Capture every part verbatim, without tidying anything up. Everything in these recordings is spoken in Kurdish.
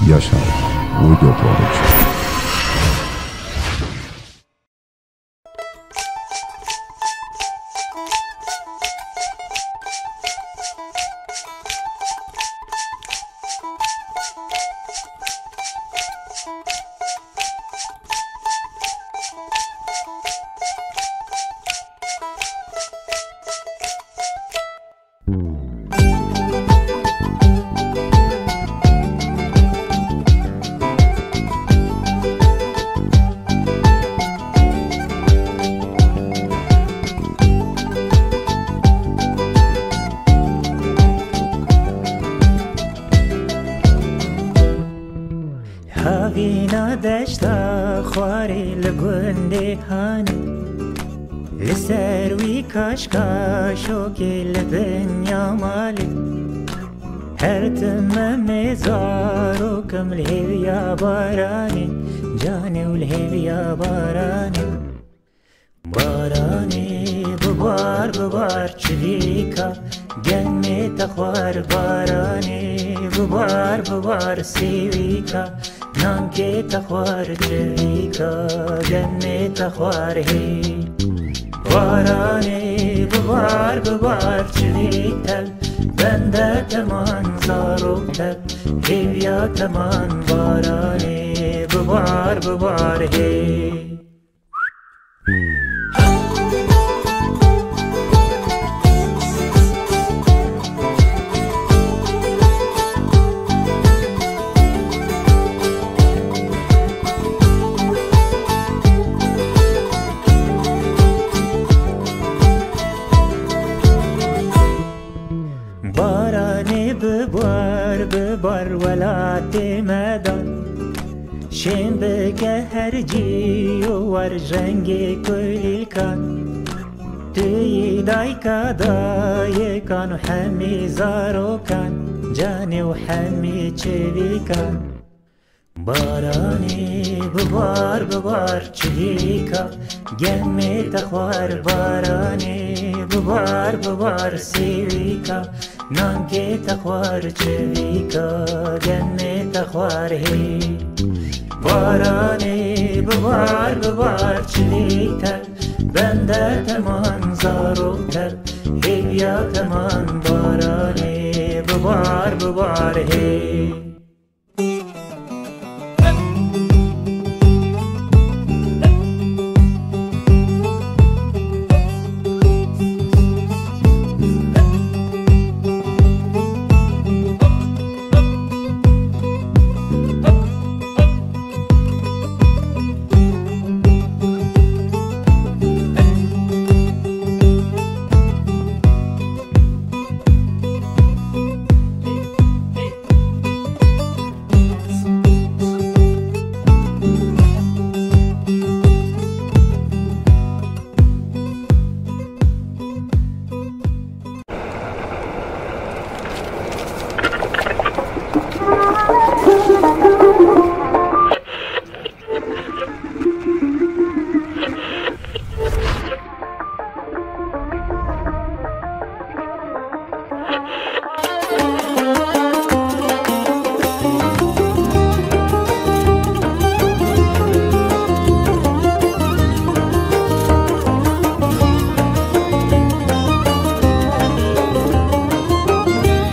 Yaşar Audio Production. Havîna deşta xwarê li gundê hanê, li ser wî kaşka şokê li dinya malê. Her tim em ê zarok im li hêviya baranê, canê û li hêviya baranê. Baranê bibar, bibar çivîka, genmê te xwar. Baranê bibar, bibar sêwîka, nankê te xwar. Çivîka, genmê te xwar hê. Baranê bibar, bibar çivîk tel, bende te man zarok tel, hêviya te man. Baranê bibar, bibar hê. Baranê bibar, bibar welatê me dan. Şên bike her cî û war rengê kulîlkan. Tu yî dayika dayêkan û hemî zarokan, canê û hemî çivîkan. Baranê bibar, bibar çivîka, genmê te xwar. Baranê bibar, bibar sêwîka, nankê te xwar. Çivîka, genmê te xwar hê. Baranê bibar, bibar çivîk tel, bende te man zarok tel, hêviya te man. Baranê bibar, bibar hê.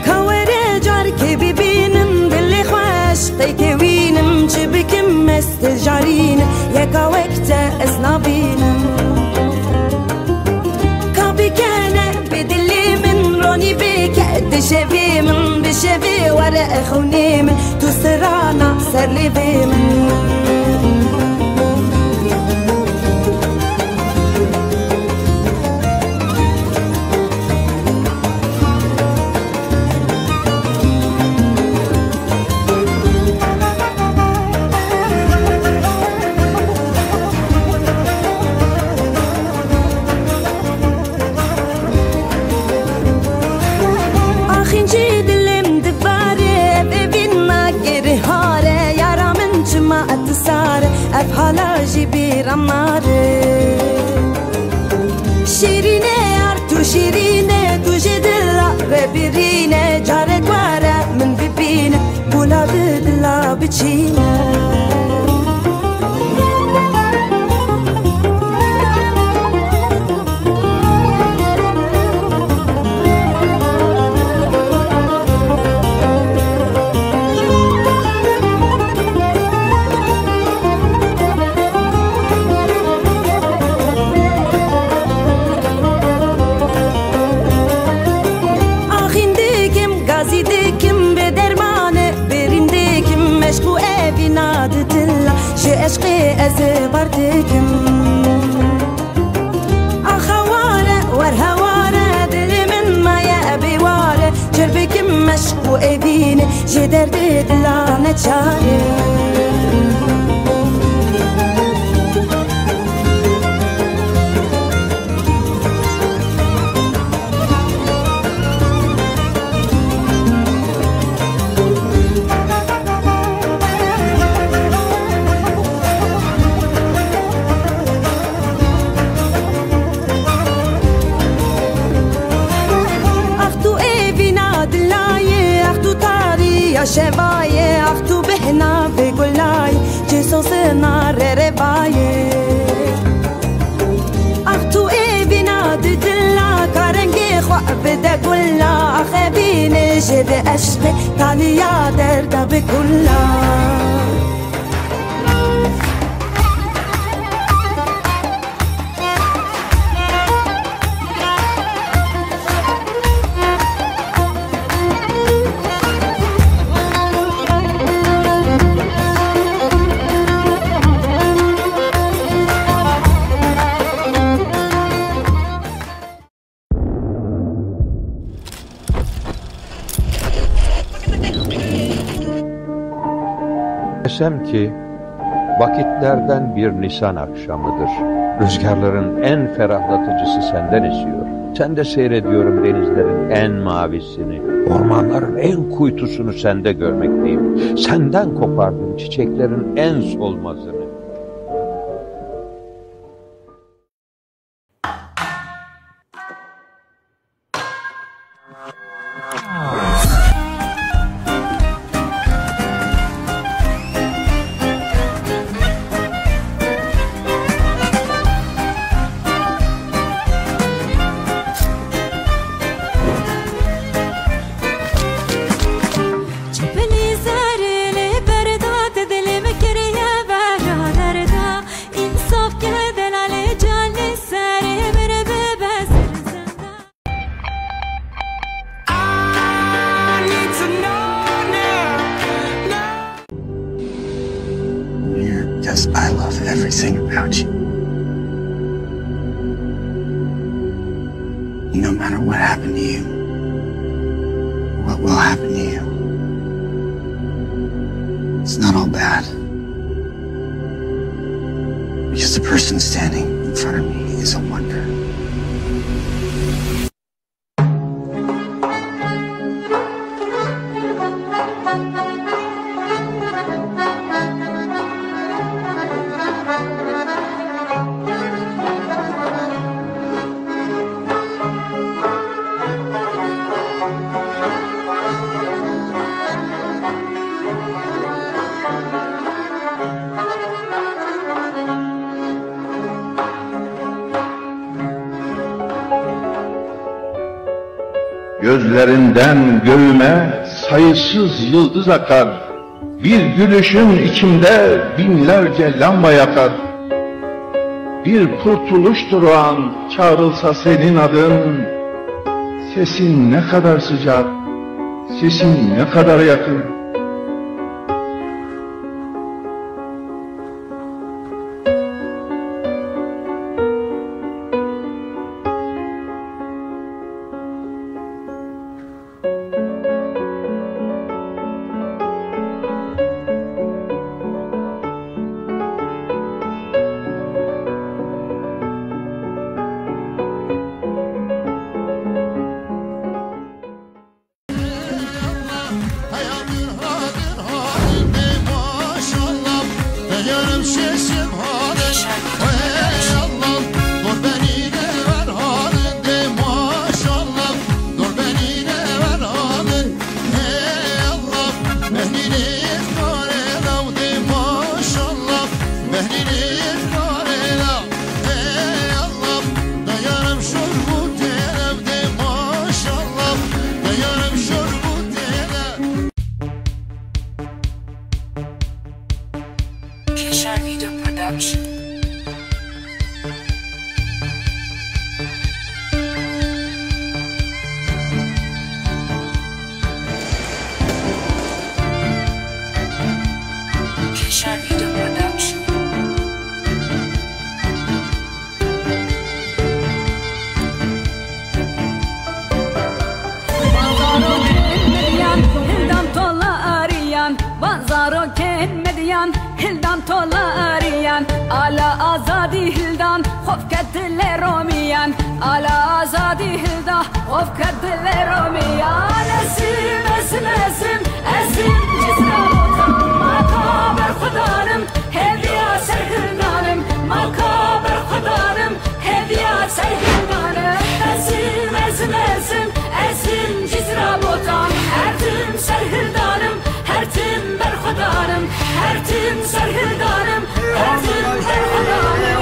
Ka were carkê bibînim, dilê xwe eşqekê wînim, çi bikim ez te carînim, yeka wek te ez nabînim. Ka bikene bi dilê min ronî bike, dişevê min, dişevê were exûnê min, tu sirana ser lêvê min. Axîncî dilê min dibare, vê vîn nagêrê hare, yara min çima tu sare, ev hala jî bîra mare. Şîrîne yar tu şîrîne, tu jê dila re birîne, carek were min bibîne, bûla bi dila bi çîne. Axîn dikim, gazî dikim, bi dermanê birîn dikim, meşq û evîna di dila, ji eşqê ez ê bar dikim. Axa ware, wer heware, dilê min maye bêware, çêr bikim meşq û evînê, ji derdê dila neçare. Ax tu evîna dilayê, ax tu tariya şevayê, ax tu bihna vê gulayê, çi sosina rerevayê. Ax tu evîna di dila, ka rengê xwe bide gula, ax evînê jê di eşqê, taliya derda bi kula. Desem ki, vakitlerden bir Nisan akşamıdır. Rüzgarların en ferahlatıcısı senden esiyor. Sen de seyrediyorum denizlerin en mavisini. Ormanların en kuytusunu sende görmekteyim. Senden kopardım çiçeklerin en solmazını. Çipinî zerê lê berda, te dilê min kiriye bela derda. Însaf ke delalê canê serê min bibe zirzinda. I need to know now, now. Here, 'cause I love everything about you. No matter what happened to you, what will happen to you, it's not all bad. Because the person standing in front of me is a wonder. Gözlerinden göğüme sayısız yıldız akar. Bir gülüşün içimde binlerce lamba yakar. Bir kurtuluştur o an çağrılsa senin adın. Sesin ne kadar sıcak, sesin ne kadar yakın. Zarokên Medyan hildan tolariyan, ala azadî hildan xwefket dilê Romiyan, ala azadî hilda xwefket dilê Romiyan. Ezim, ezim, ezim, ezim, Cizra Botan, maka berxwedanim, hêviya serhildanim, maka berxwedanim, hêviya serhildanim. Ezim, ezim, ezim, ezim, Cizra Botan, her tim serhildanim, her tim berxwedanim, her tim serhildanim, her tim berxwedanim.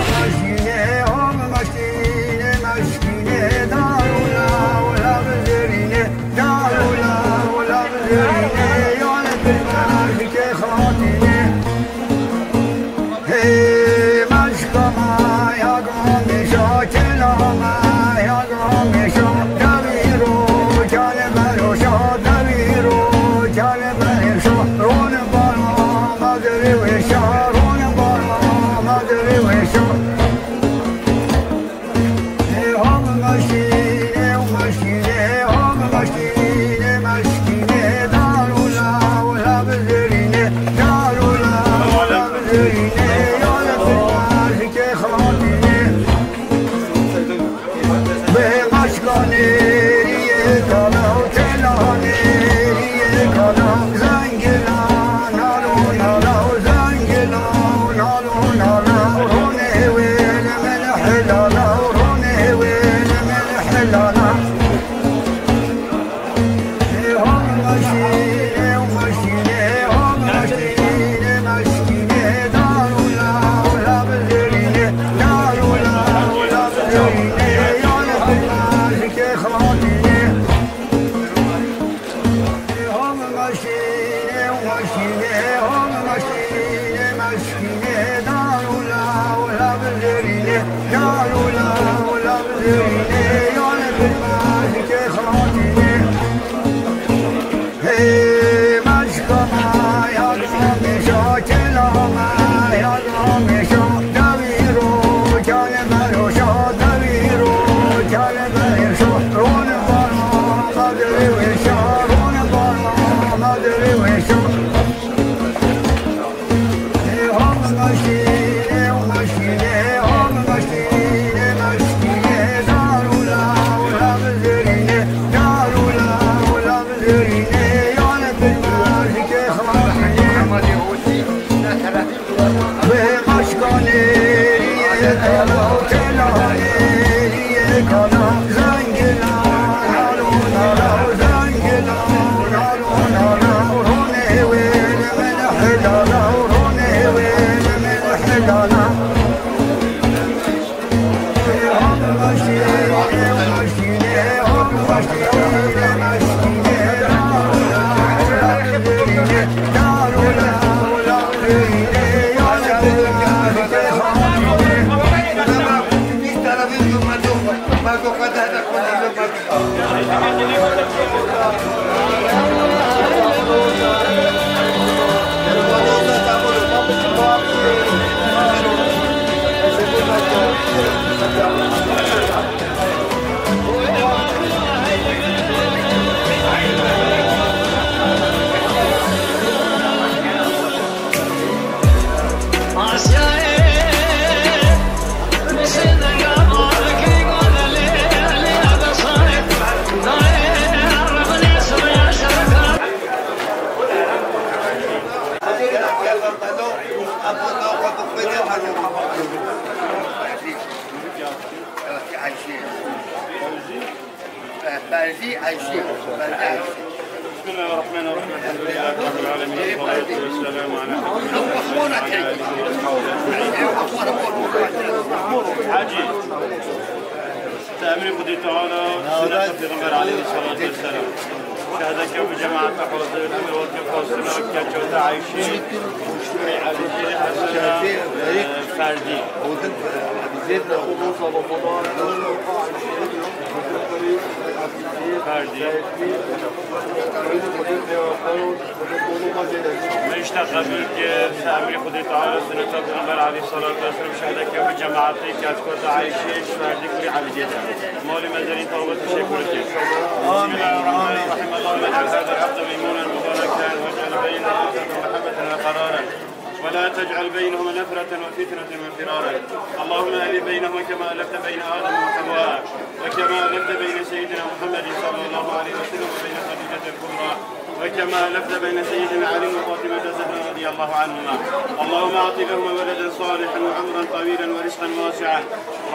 بسم الله الرحمن الرحيم. الحمد لله رب العالمين، والصلاة والسلام على حاجی. تأمري خدي تعالى سنة البيغمبر عليه الصلاة والسلام. شهدك وجماعة حاضر، وكيف حاضر، كتشوت عايشين. فردي. فردي. من اشتاق قبل كيف سأمري خدي تعالى سنة البيغمبر عليه الصلاة والسلام، شهدك وجماعتي كتشوت عايشين، فردي كل عبد. مولي مزاري توبة الشيخ ولكن. بسم الله الرحمن الرحيم. اللهم اجعل هذا العقد ميمونا مباركا واجعل بيننا وبين محمد تجعل بينهما نفرة وفتنة وفرارا. اللهم ألف بينهما كما ألفت بين آدم وحواء، وكما ألفت بين سيدنا محمد صلى الله عليه وسلم وبين خديجة الكبرى، وكما ألفت بين سيدنا علي وفاطمة الزهراء رضي الله عنهما. اللهم أعط لهما ولدا صالحا وعمرا طويلا ورزقا واسعا.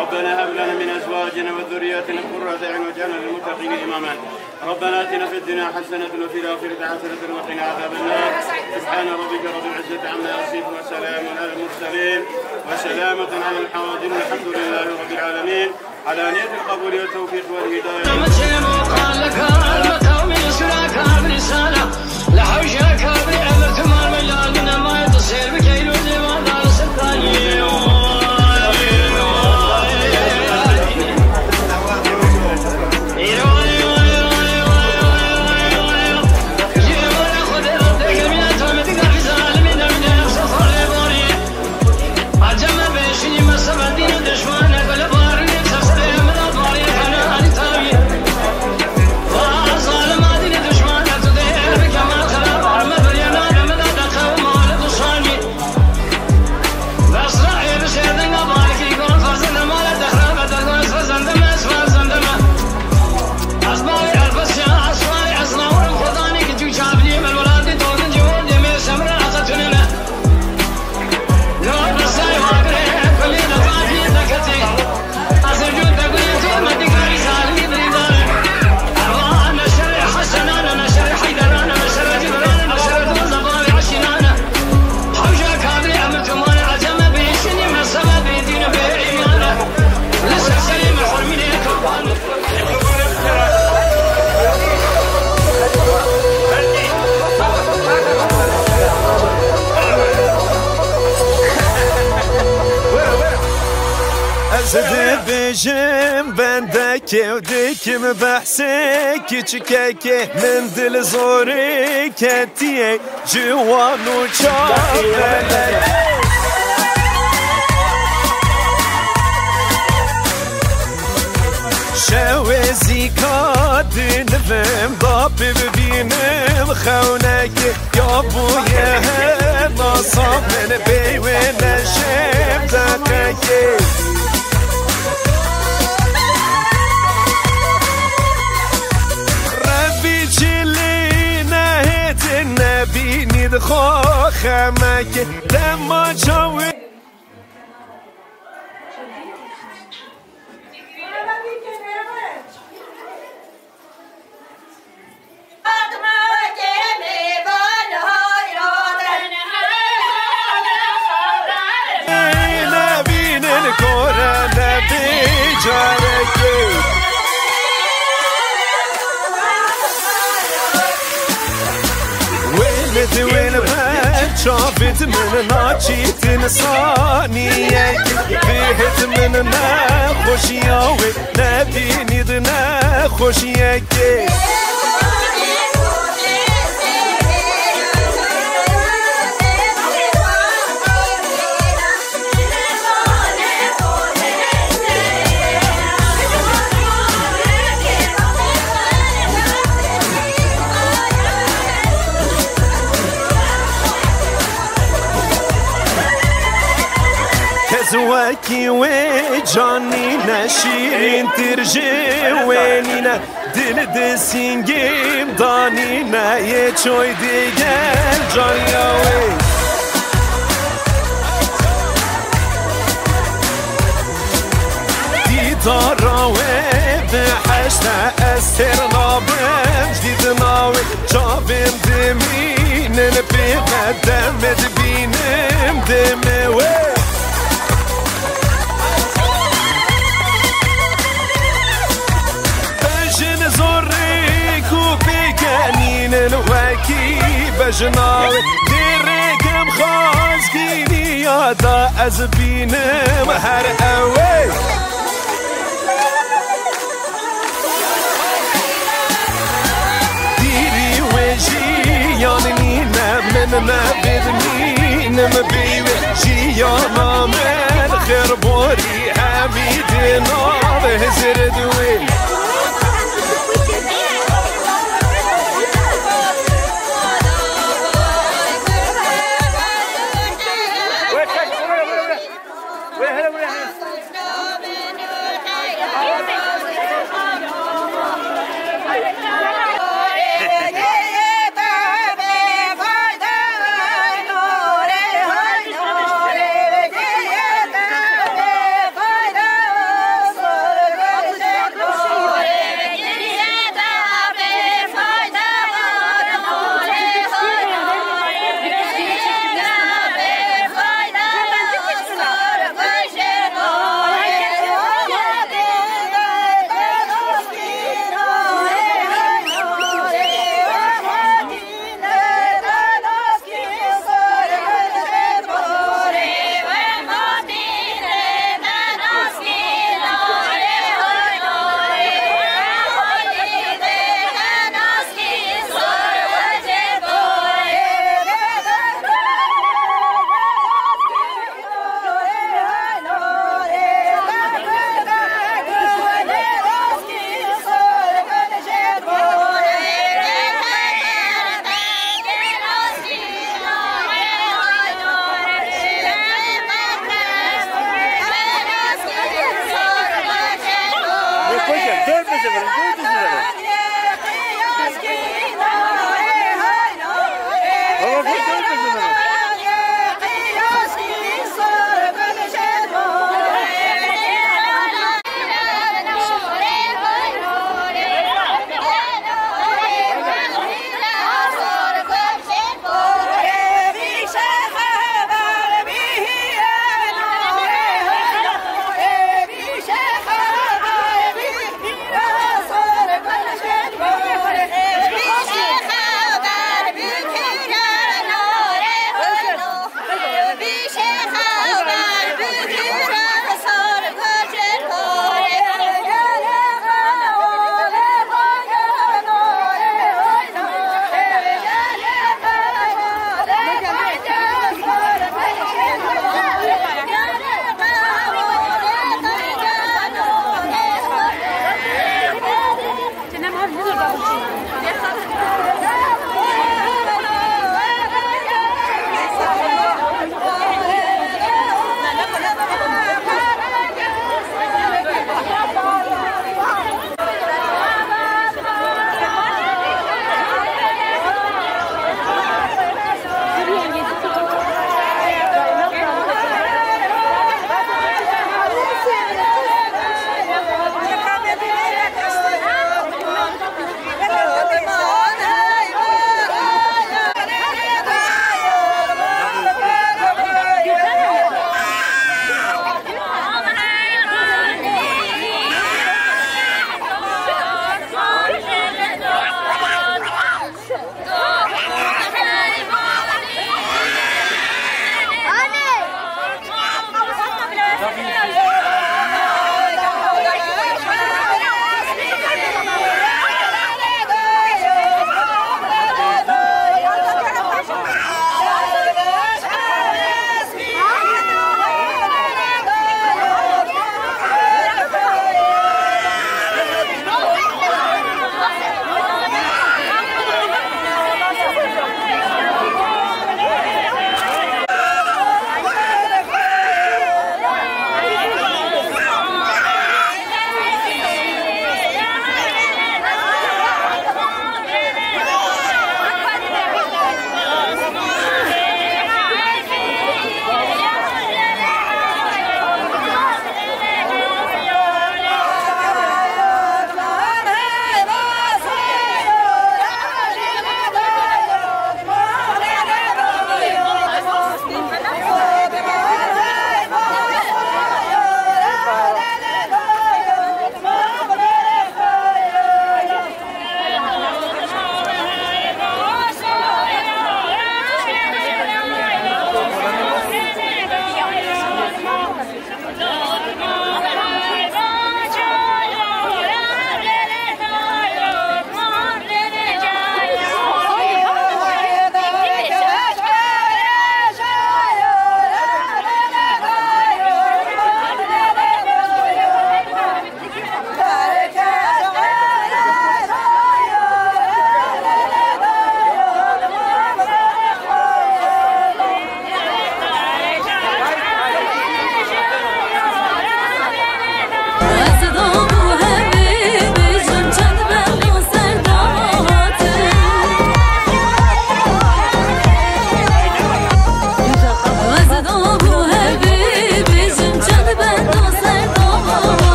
ربنا هب لنا من أزواجنا وذرياتنا قرة أعين واجعلنا للمتقين إماما. ربنا آتنا في الدنيا حسنة وفي الآخرة حسنة وقنا عذاب النار. سبحان ربك رب العزة عما يصفون وسلام على المرسلين وسلامة على الحاضرين والحمد لله رب العالمين. على نية القبول والتوفيق والهداية. Ez dibêjim bendekê û dikim behsê kiçikekê, min dil zorê ketiye ciwan û çavelekê. Şewê zîka dinivim da pê bibînim xewnekê. Ya bûye hena sa min bey wê neşêm deqekê. Rebî cilî nehêtin nebînî di xwe xemekê. Dema çawê Nebînin kore nebî carekê. Wê li di wê li ber çavêt min naçîtin saniyek. Bihêt min nexweşiya wê. Nebînî di nexweşiyekê. Kes wekî wê canî ne, şîrîntir ji wê nîne. Dil di sîngêm danîne, yê çoy digel cariya wê. Dîdara wê bi heşte ez têr nabim, dîdina wê çavên dimînin pê me, demê dibînim demê wê. Bejin zorê ku pêkenînin wekî bejina wê. Dê rêkem xwazkîniya da ez bînim her ew ê. Dîrî wê jiyan nîne, min nebêdmînim bê wê jiyana min xêr borî hemî di nav hizir di wê.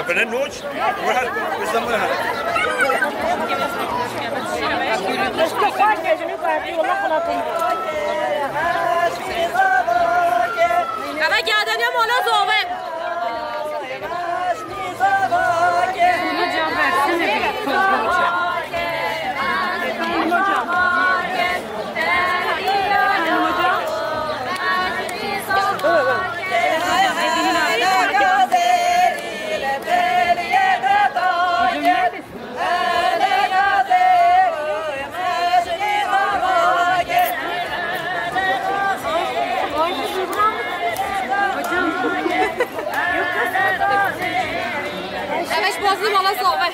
Bine noç, wehel, wehel. Eve gadeniya mala zove. Ev eş bazı mala zave.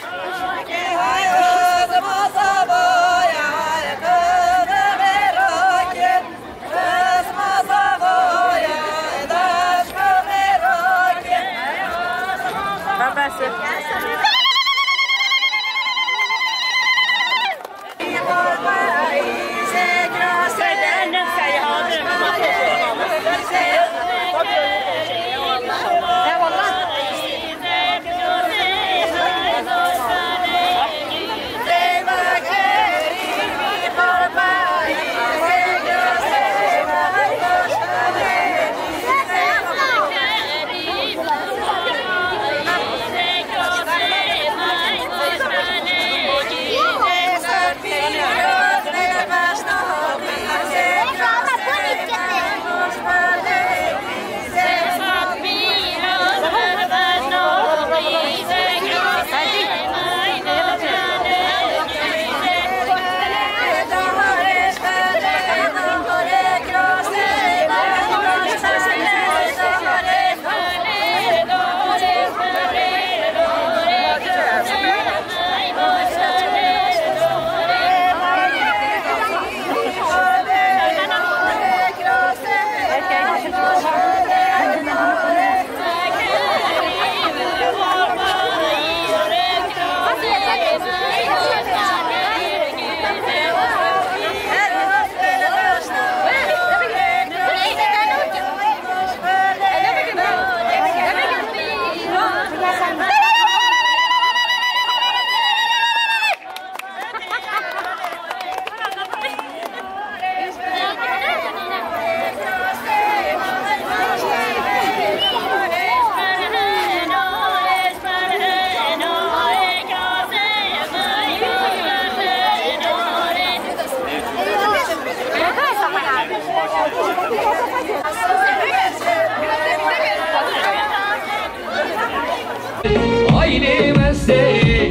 Aylê wesê,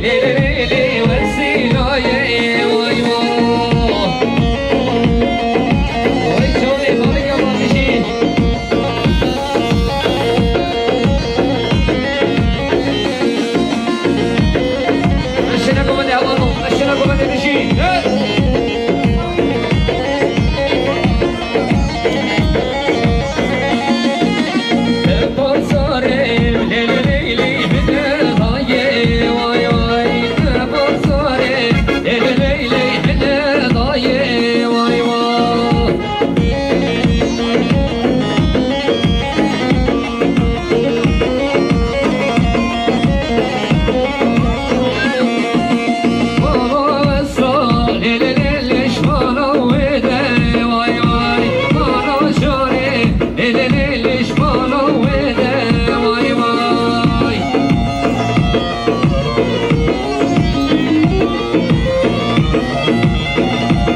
lê lê lê lê wesê, layê, vay vay. Vay çalê, vay ya bakışın. Eşine kuvvete, aman, eşine kuvvete, bişin.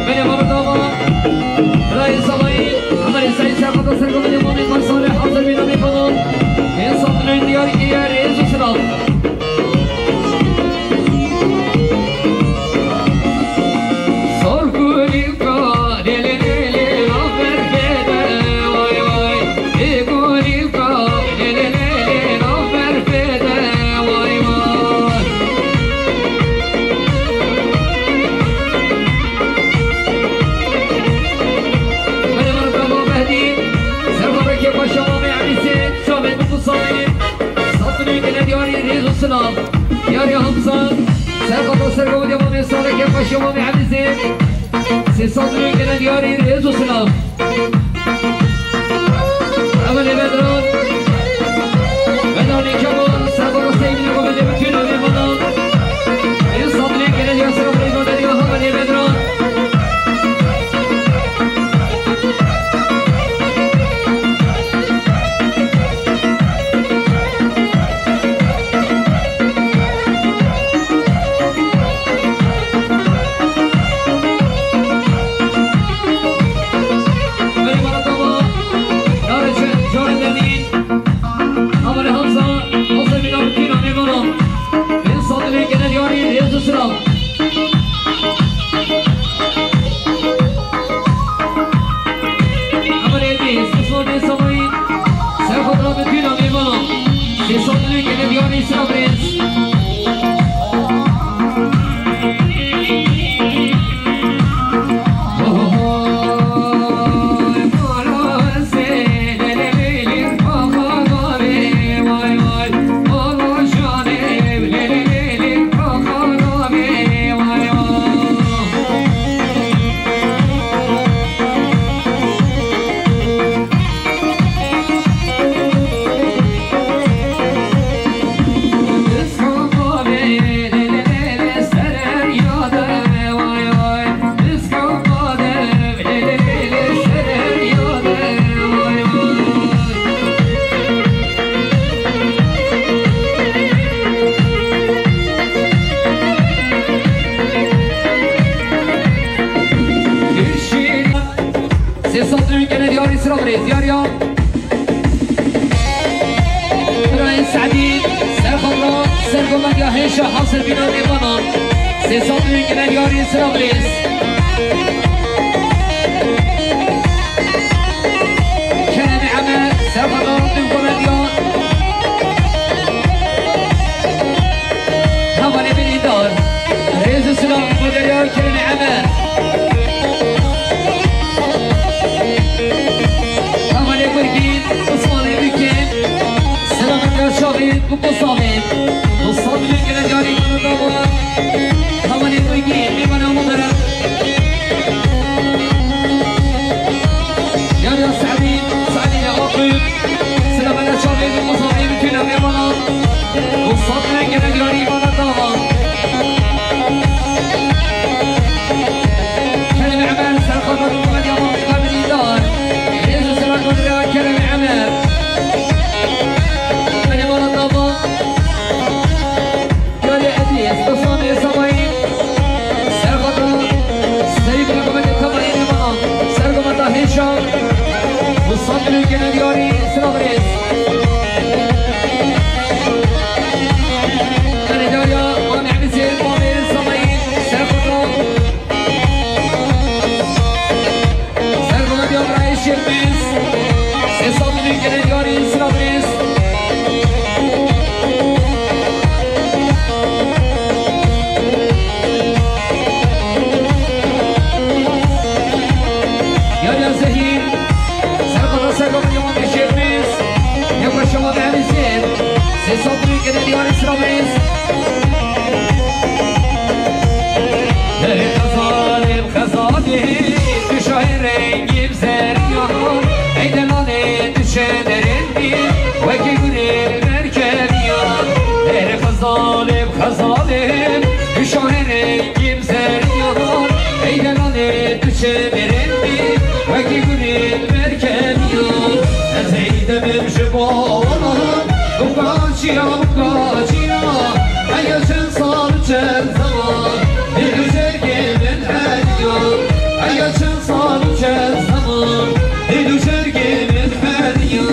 Belê, mama, dava. Birayê Salayî, Hemerê Seîd, serqata sergovinê Mamê Xan Salih, hazir bî namê Xanan. Ên sandinoyên diyarî kiriye, rêz û silav. Sor gulîka, lê lê lê lê, navber bêde, vay vay. Ê gulîka, lê lê lê lê, navber bêde, vay vay. Belê, belê, belê, Mehdî, serxwe Bekê Paşa Mamê Emîsê, Şamê Mutlu Sayî, Sandinê gele diyarî rêz û silav. Diyarî Hamza, serxwe serxwe Mamê Salekê Paşa Mamê Emîsê, sê sandinê gele diyarî rêz û silav. Emelê Bedran, Bedranê Kemal, serxwe Seyîdê Komedê. Sê sed û gene diyarî sira birêz, diyar ya. Birayê Sedî, serxwe ra sergomendiya hêşa hazir bîna mêvanan. Sê sed û gene diyarî sira birêz. Keremê Emer, serxwe ra dû gomendiya. Hevalê min îdar. Rêz û silav bo derya Keremê Emer. Hevalê Gurgîn, Osmanê Bikê. Selamet ya Şavî, bu Kosamê. Kosamê gene diyarî bana da var. Hevalê Gurgîn, mêvana muhterem. Yar ya Sedî, Sedî ya Akû. Silamet ya Şavî, bu Kosamê, bu kêna mêvana. Kosamê gene diyarî bana da var. Kerem Emer, serxwe ra dû gomendiya Muhammed Kamil îdar. Rêz û silav bo derya Kerem Emer. Beni bana da var. Yari Edî, Esbesanê Samayî, serxwe ra, serî bira gomendiya Tamayî mêvanan, sergomenda hêşa, Musafirê gene diyarî, silav rêz. Erê diyar ya, Mamê Emîzê, Mamê Samayî, serxwe ra. Sergomendiya birayê Şêrmêz, sê sed û nîv gene diyarî, silav rêz. Yar ya Zehîr, sergomendiya Mamê Şêrmêz, ya paşa Mamê Emîzê, sê sed û nîv gene diyarî, silav rêz. Hey xezalê Xezalê, tu şahê rengî bi zerrî ya, ey delalê tu çenerên bî, wekî gulê li ber kevî ya. Hey xezalê, xezalê, tu şahê rengî bi zerrî ya, ey delalê tu çenerên bî, wekî gulê li ber kevî ya. Ez ey demim ji bo wana, bu kaçiya, bu kaçiya, heye çend sal, çend zeman, dil û cergê min heriya. Heye çend sal û çend zeman, dil û cergê min heriya.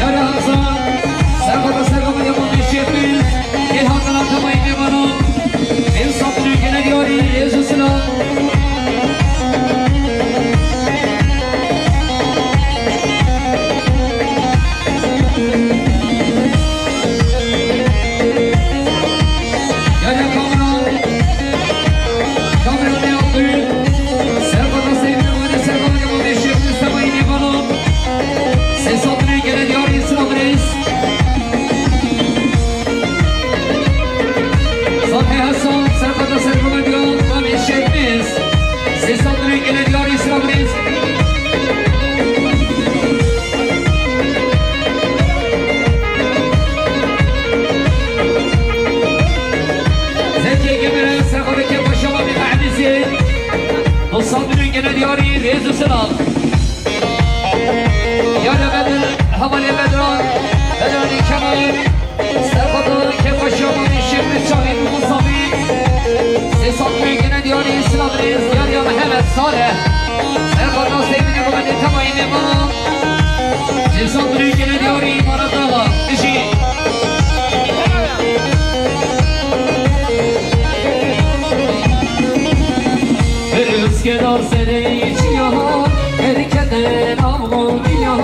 Yara Hazar, serxwe ra sergomendiya Mamê Şêrmêz, ê hatina Tamayî mêvanan, ê Musafirê gene diyarî, rêz û silav. Yara kamera, kamera ne yaptı? Sergomendiya Seyfî Mehmedê, sergomendiya Mamê Şêrmêz, Tamayî mêvanan. Sê sed û nîv gene diyarî, silav rêz. Fatih Hasan, sergomendiya, sergomendiya Mamê Şêrmêz. Sê sed û nîv gene diyarî, silav rêz. Zekê Gemere, serxwe ra kê paşa Mamê Emîzê. Musafirê gene diyarî, rêz û silav. Yara Bedr, hevalê Bedran, Bedranê Kemal, serxwe ra kê paşa Mamê Şêrmêz, çavî bû Musafî. Sê sed û nîv gene diyarî, silav rêz, diyar ya Mihemed Salih. Serxwe ra seyfî ne gomendiya Tamayî mêvanan. Sê sed û nîv gene diyarî, îmana dava. Bijî. Rüzgedar serê çiya, her kete nav û diya.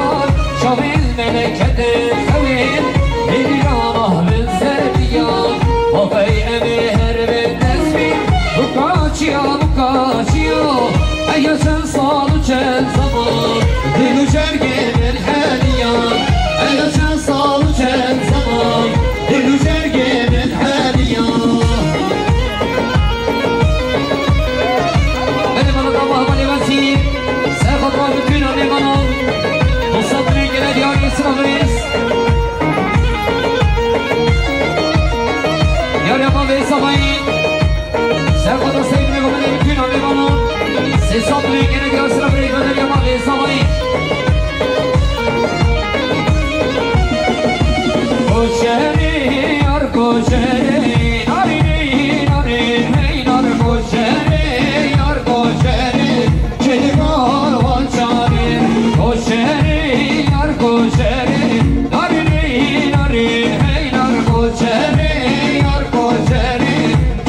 Serxota Seyîd Negomedê, bütün amêvanan. Sê sed lûyê gelek ya sira birê Gaderya ma vê salayî. Koçerê yar koçerê, narî narî hey nar koçerê yar koçerê. Çêdikar wan çavê, koçerê yar koçerê, narî narî hey nar koçerê yar koçerê.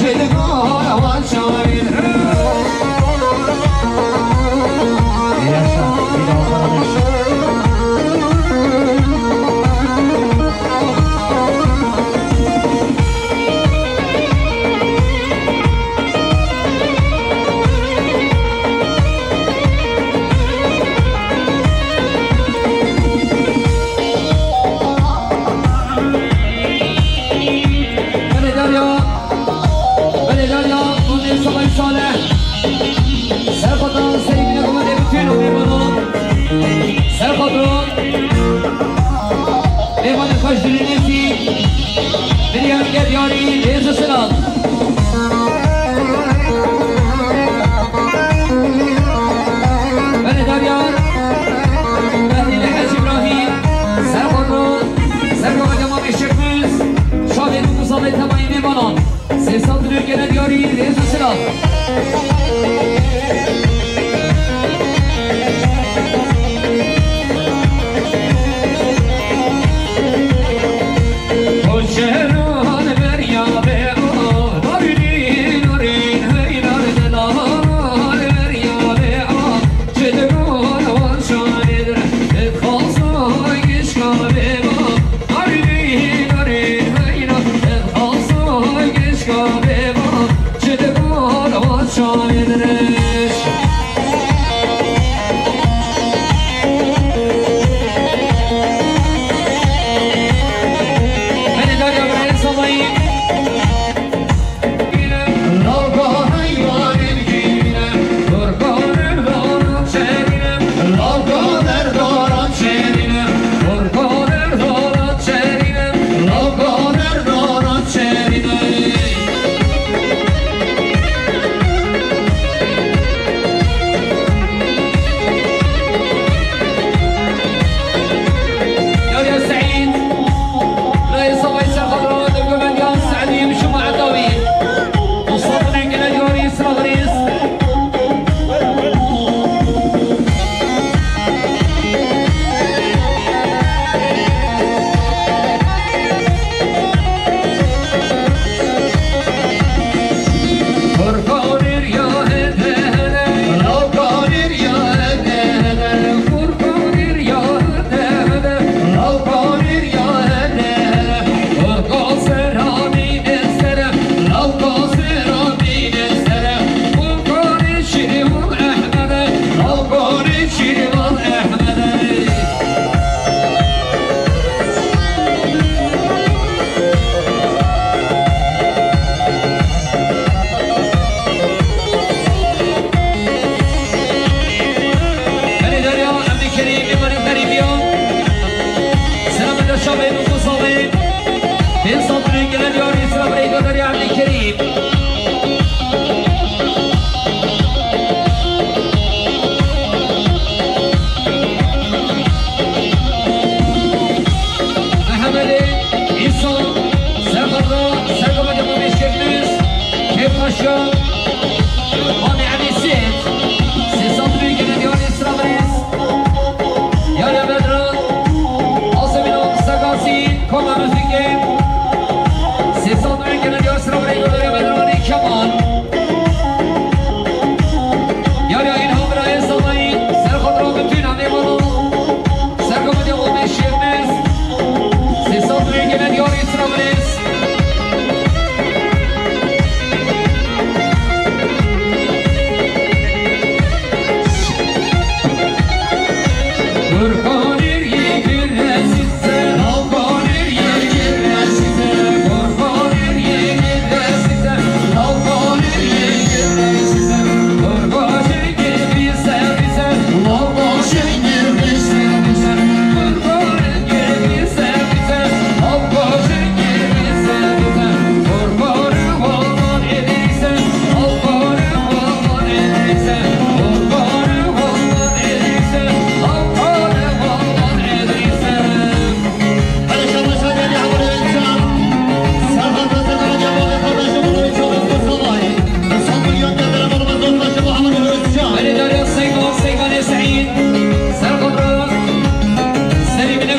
Çêdikar wan çavê. Yaşa, bir daha sana. Belê Derya, belê Derya, Mehmet Salih Salih. Serxota Seyîd Negomedê, bütün amêvanan. Serxota. Mêvanê xweş dilî nêzî, Miryem Gedyarî, rêz û silav. Belê Derya, Behlîlê Hec Îbrahîm, Serxota, Serxota Cemamê Şêxmiz, şavê nû ku zavê tebayî mêvanan. Sê sed lûyê gelek yarî, rêz û silav. Yariya Seîd, Rayê Savayî Serxota, Dewgemendiyan Seîdî, Mişûma Etawî. Mustafa Dengine, Yariya Siraxirîz. Belê Derya, Emî Kerîm, Îmanî Kerîmiya. Selameta şavê nû ku zavê. Pênc sed lûyê gelek yarî, sira birê Gaderya, Emî Kerîm. Mehemedê Îsa, Serxota, Serxota Cemamê Şêxmiz, Kêfxweşiya, Mamê Emî Sêt, sê sed lûyê gelek yarî, sira birêz. Yariya Bedran, Asemîno Segasî, Koma Muzîkê, sê sed lûyê gelek yarî, sira birêz, Yariya Bedranê Keman. Yariya Îlham Rayê Savayî, Serxota, bütün amêvanan. Serxota Cemamê Şêxmiz, sê sed lûyê gelek yarî, sira birêz.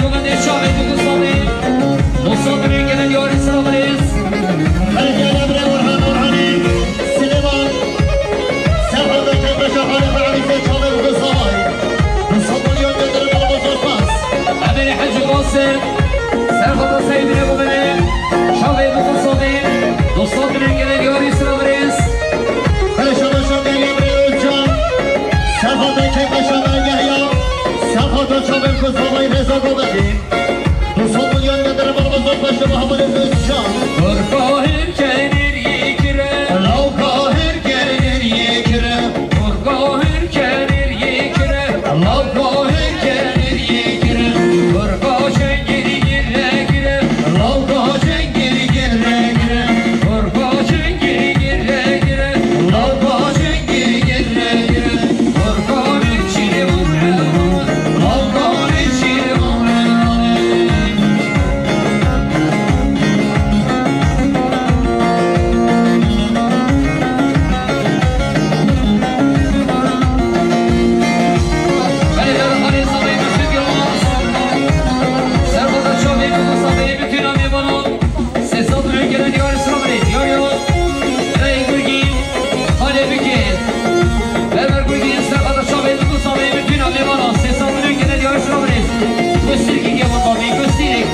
Komendê çavê Dûkû Salê. Dostan, dibin gelin yarî, silav rêz. Belediye Emre Orhan Orhanî, Silêman. Serhada Kekbeşa Halî Halî Fê çavê Dûkû Salê. Dostan, milyon getirin, bol bol spas. Emîrê Hecî Basim. Serhada Seydînê Komendê çavê Dûkû Salê. Dostan, dibin gelin yarî, silav rêz. Belediye Başkan Emre Özcan. Serhada Kekbeşa Yahya. Serhada çavê Dûkû Salê Reza Komendê. Du sed milyon getir, bol bol spas, Muhammed Özcan. Kurka her gelir yekire. Law ka her gelir yekire. Kurka her gelir yekire. Law ka her gelir yekire. Kurka çengeri gire gire. Law ka çengeri gire gire. Kurka çengeri gire gire. Law ka çengeri gire gire. Sê sed milyon gelen diyarê Silêmanê. Diyar ya. Rey Gurgîn. Hale bike. Berber Gurgîn, serhada çavê Dûkû Salê, bütün amêvana. Sê sed milyon gelen diyarê Silêmanê. Gösterge gel bakalım. Gösterge.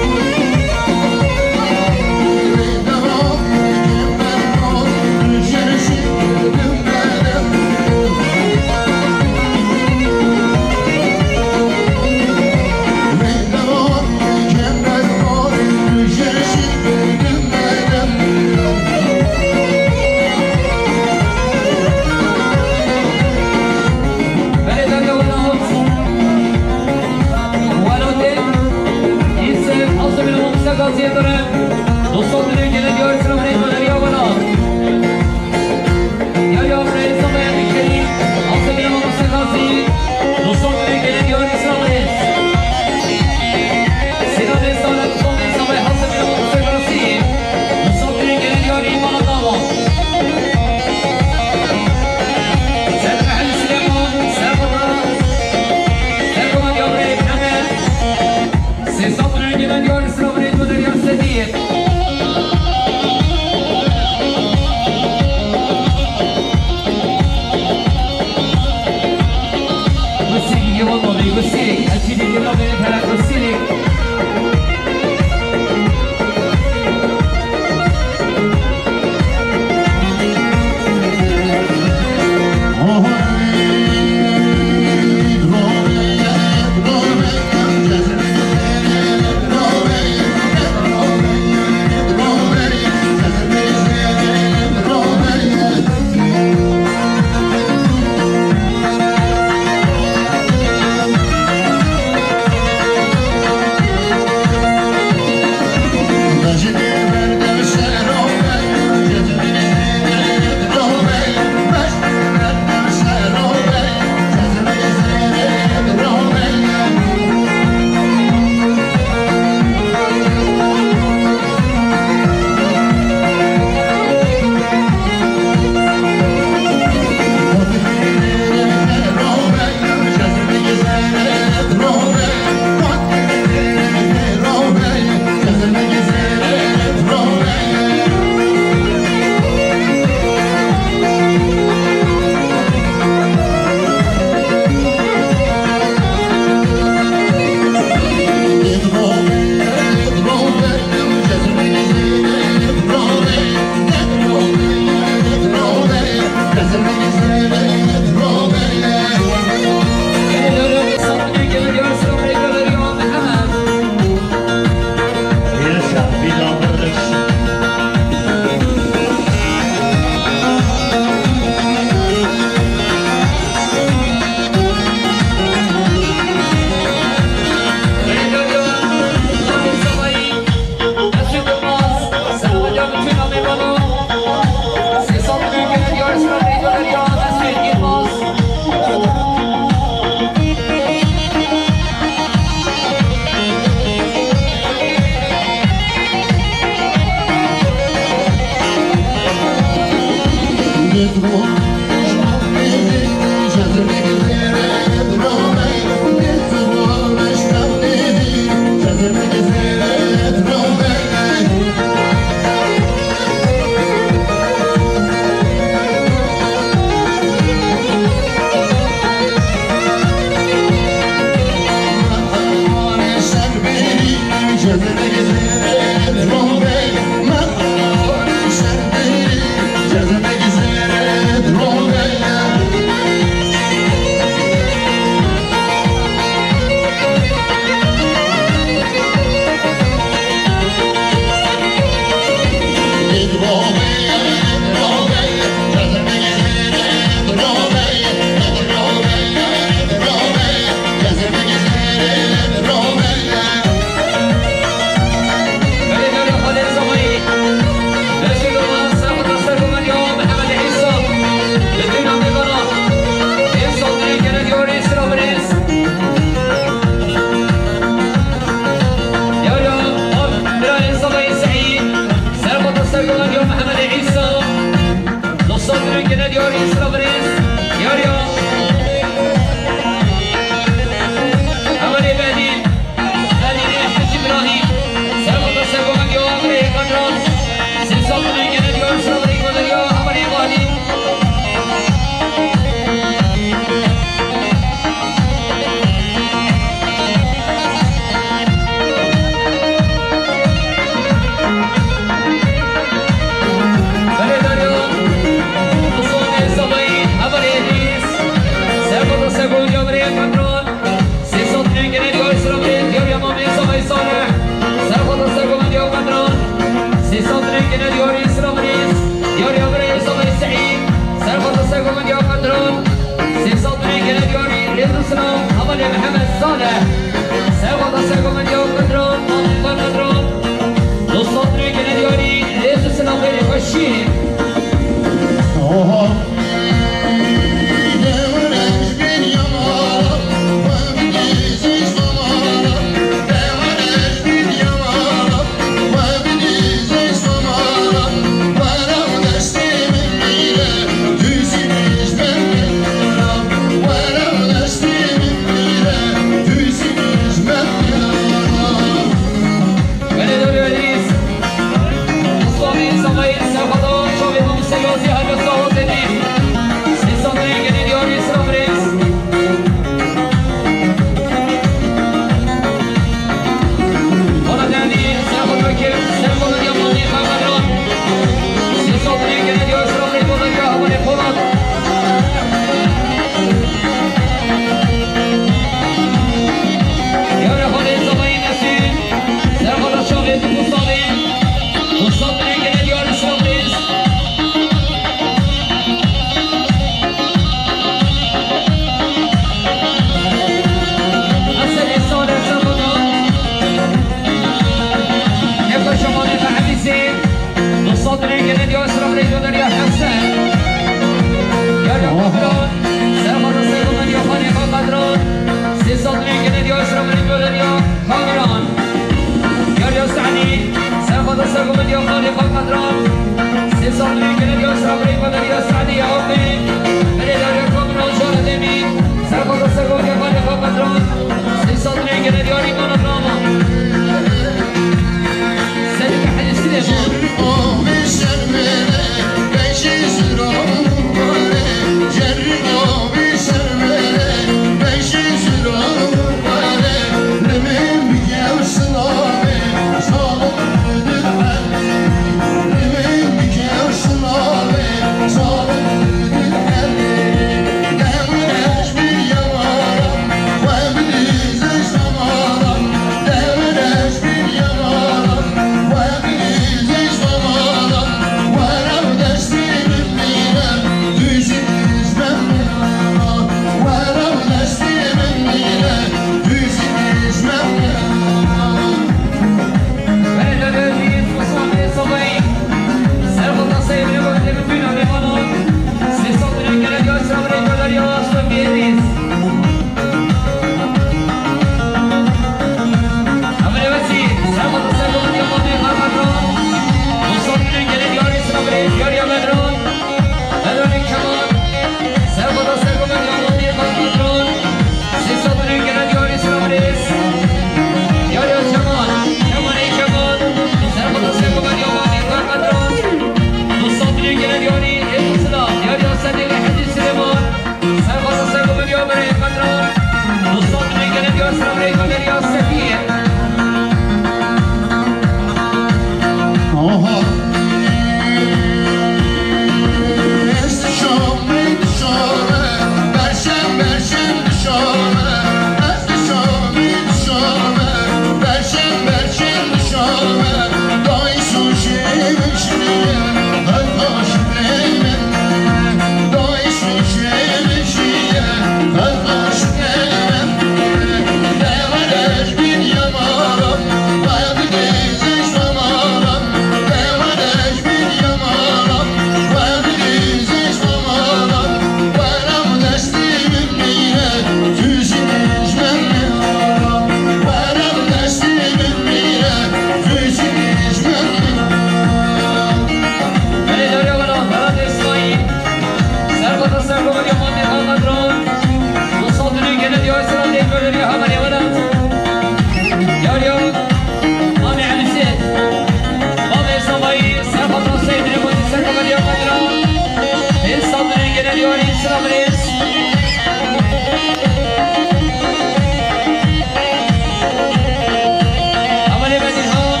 Amelê Bedirhan,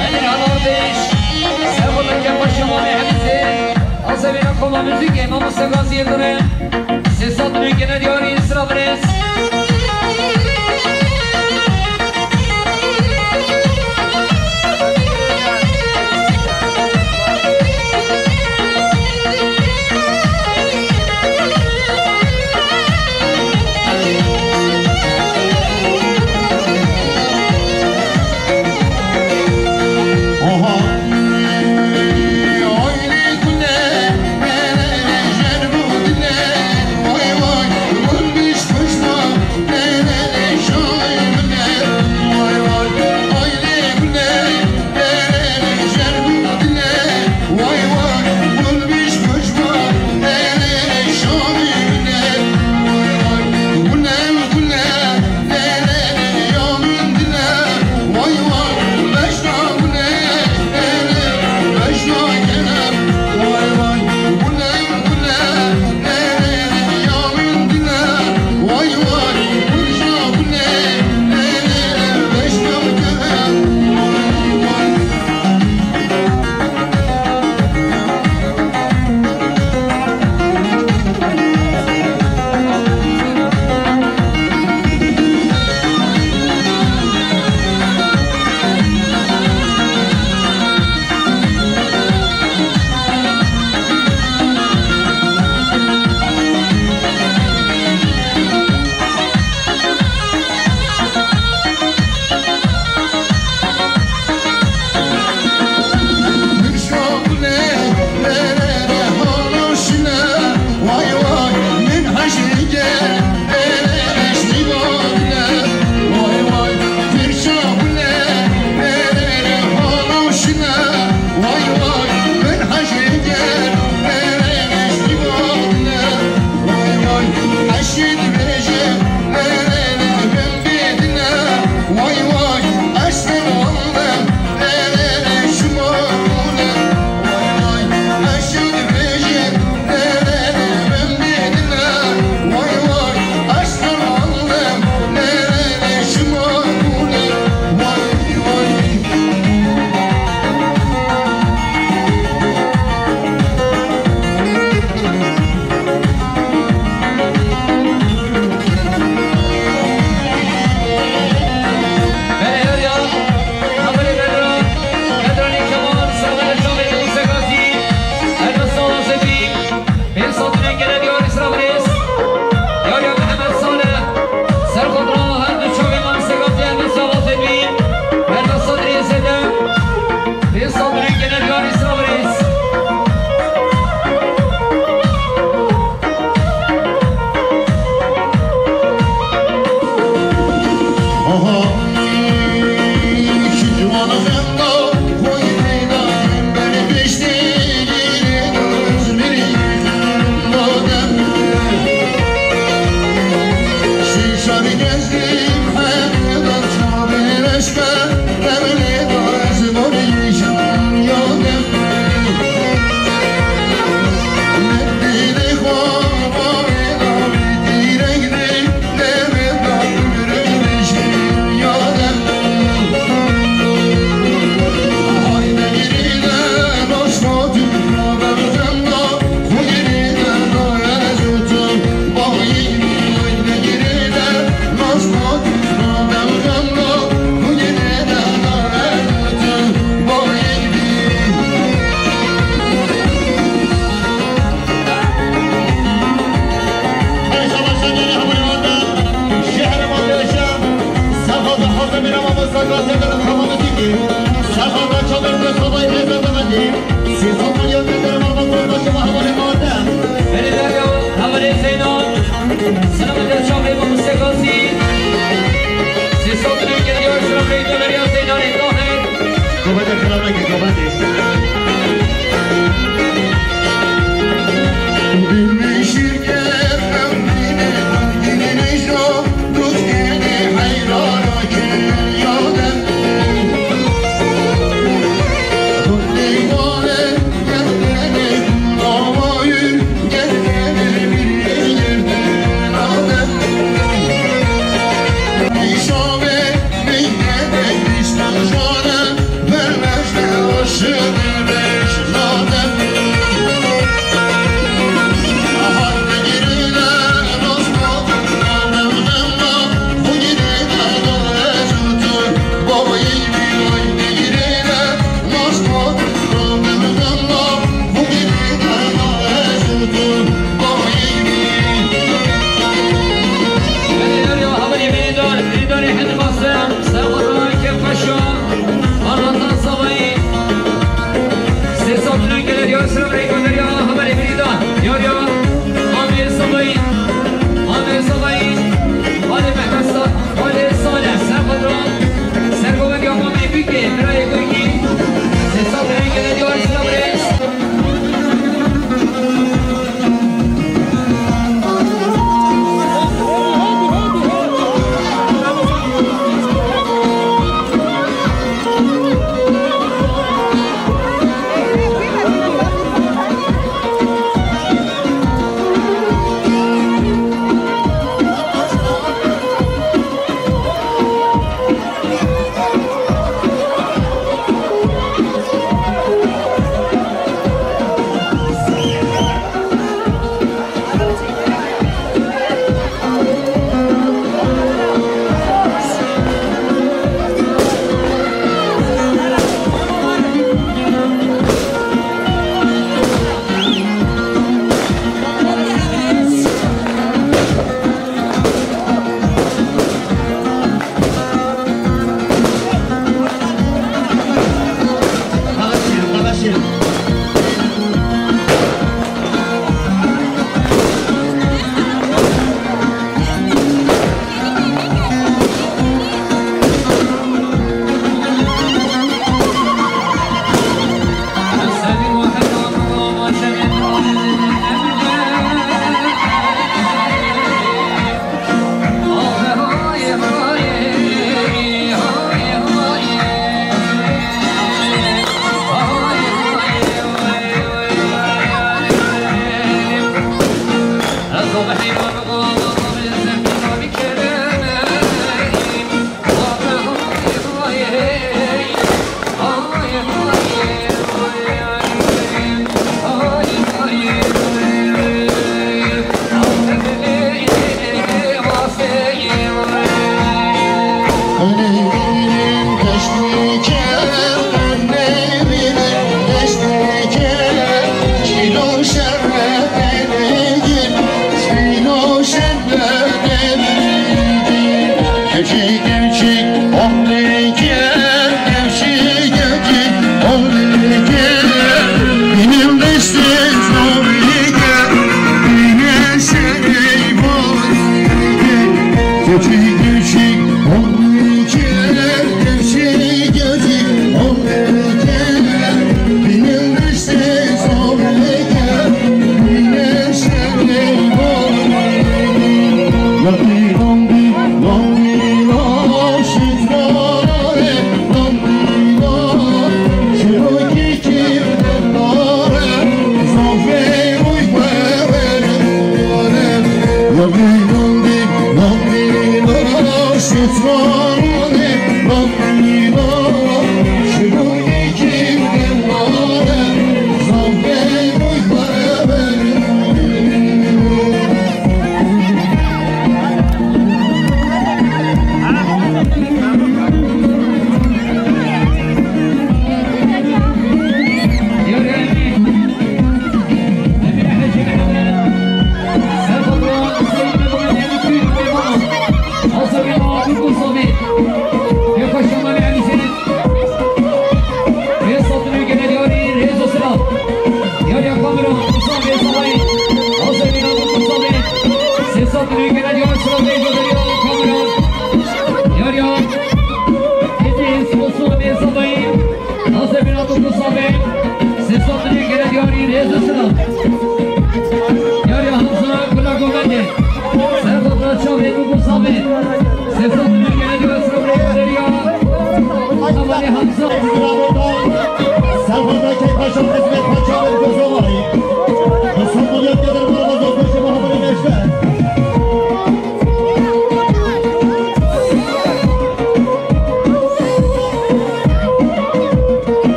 Bedirhan Ardeş, Serxo Berkem Paşa Mamê Hemîzê, Azevîna Koma Müzik, Mamoste Gazi Yıldırım, Sesat Mülkene Diyarî Sırabres. Berê derya, hevalê Zeyno, selam eder çavê Mamoste Gazî. Sê sed û newid û yek, selam eder çavê Zeyno Tahir. Govende, selam eder, govende.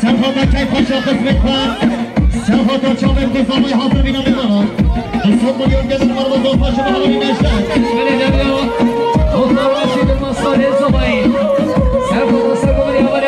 Serhat Akay Paşa xizmet xwe. Serhat Akay Paşa xizmet xwe. Serhat Akay Paşa xizmet xwe. Serhat Akay Paşa xizmet xwe.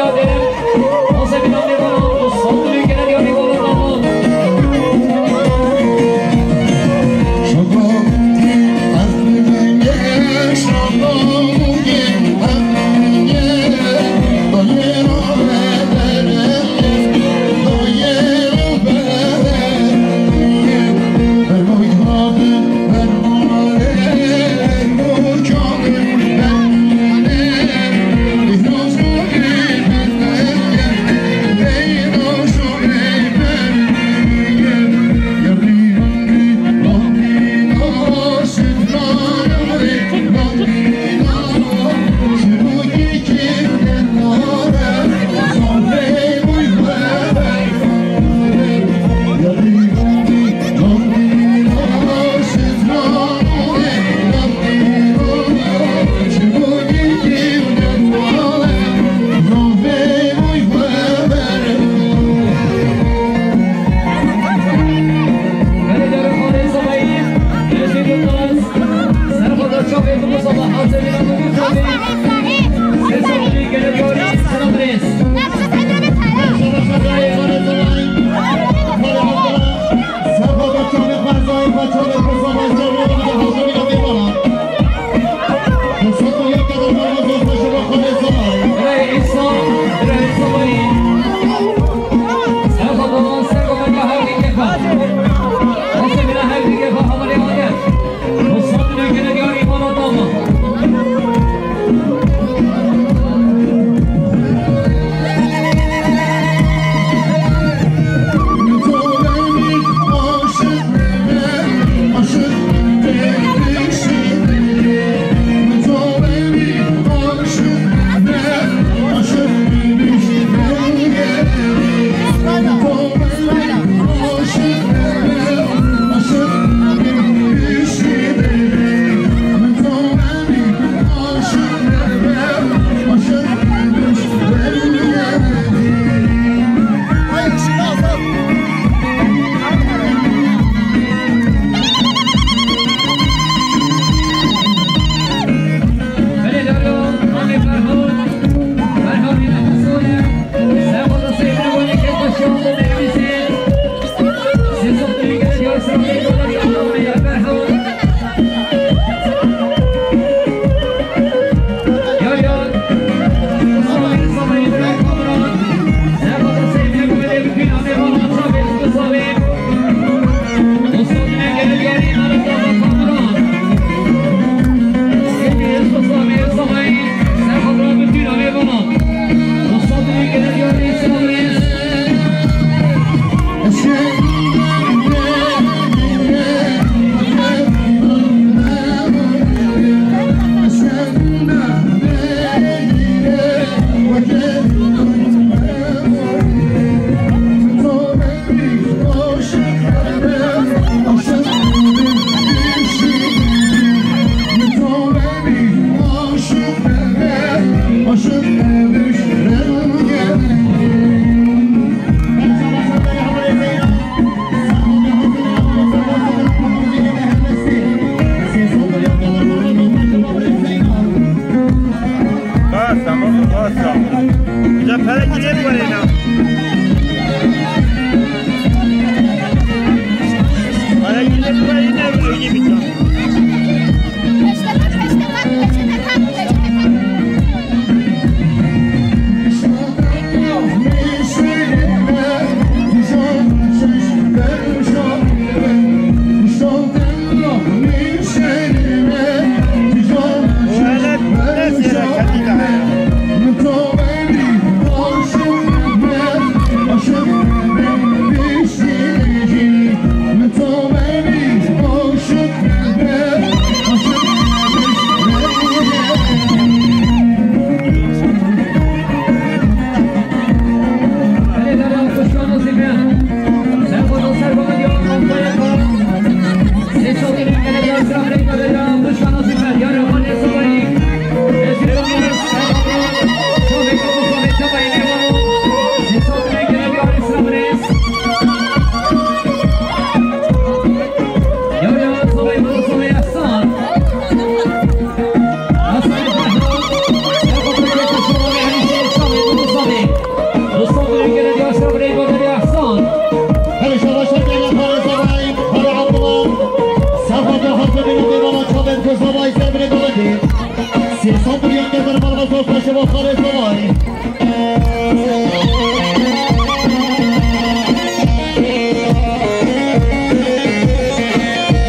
Paşa Bakanı kolay.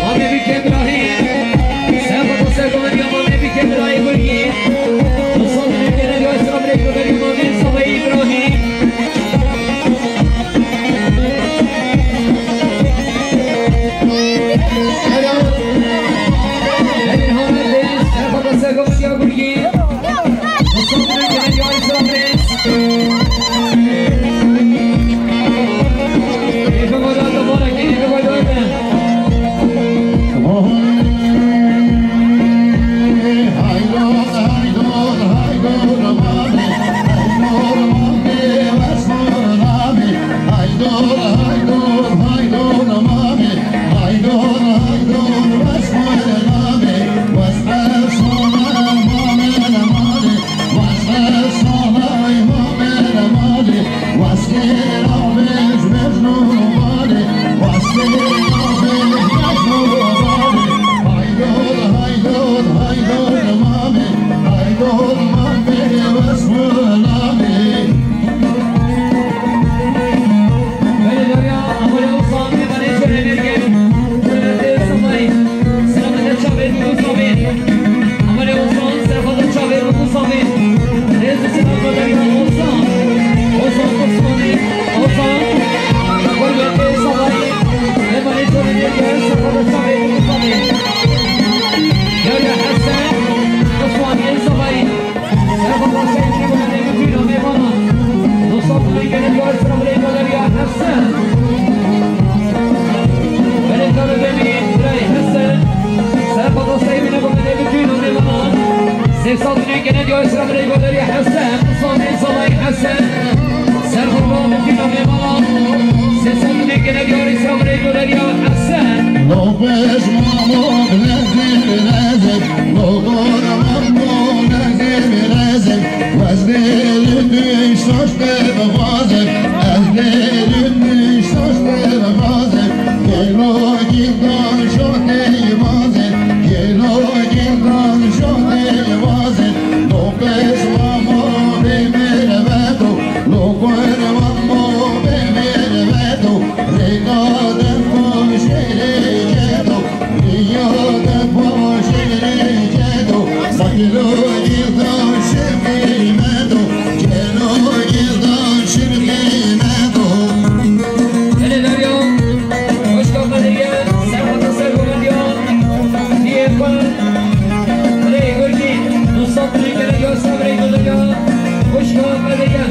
Abi bir kemrahi. Sen bu sevgili Yaman bir kemrahi. Mustafa bir kere diyor, selam aleyküm, Yaman bir Mustafa İbrahim. Sê sal dinê gene diyar Îsra birê goderî Hesen, Musa Meysalay Hesen. Ser kurban mümkün o meyvana. Sê sal dinê gene diyar Îsra birê goderî Hesen. Lopez mamo lezim lezim, lopez mamo lezim lezim. Wezlê lütüş saç bebazim, ezlê lütüş saç bebazim. Gelo gildan şote bazim, gelo gildan şote bazim. Lopez mamo bê merveto, lopez mamo bê merveto. Rêka de xwe şêrê keto, riya de xwe şêrê keto. Sakilo gildan şirkî meto, gelo gildan şirkî meto. Hele Derya, hoş geldin. Sen hatasar Gomendiya, diye kul. Hele Gurgi, Mustafa Gurgi, Yosef Gurgi, hoş geldin.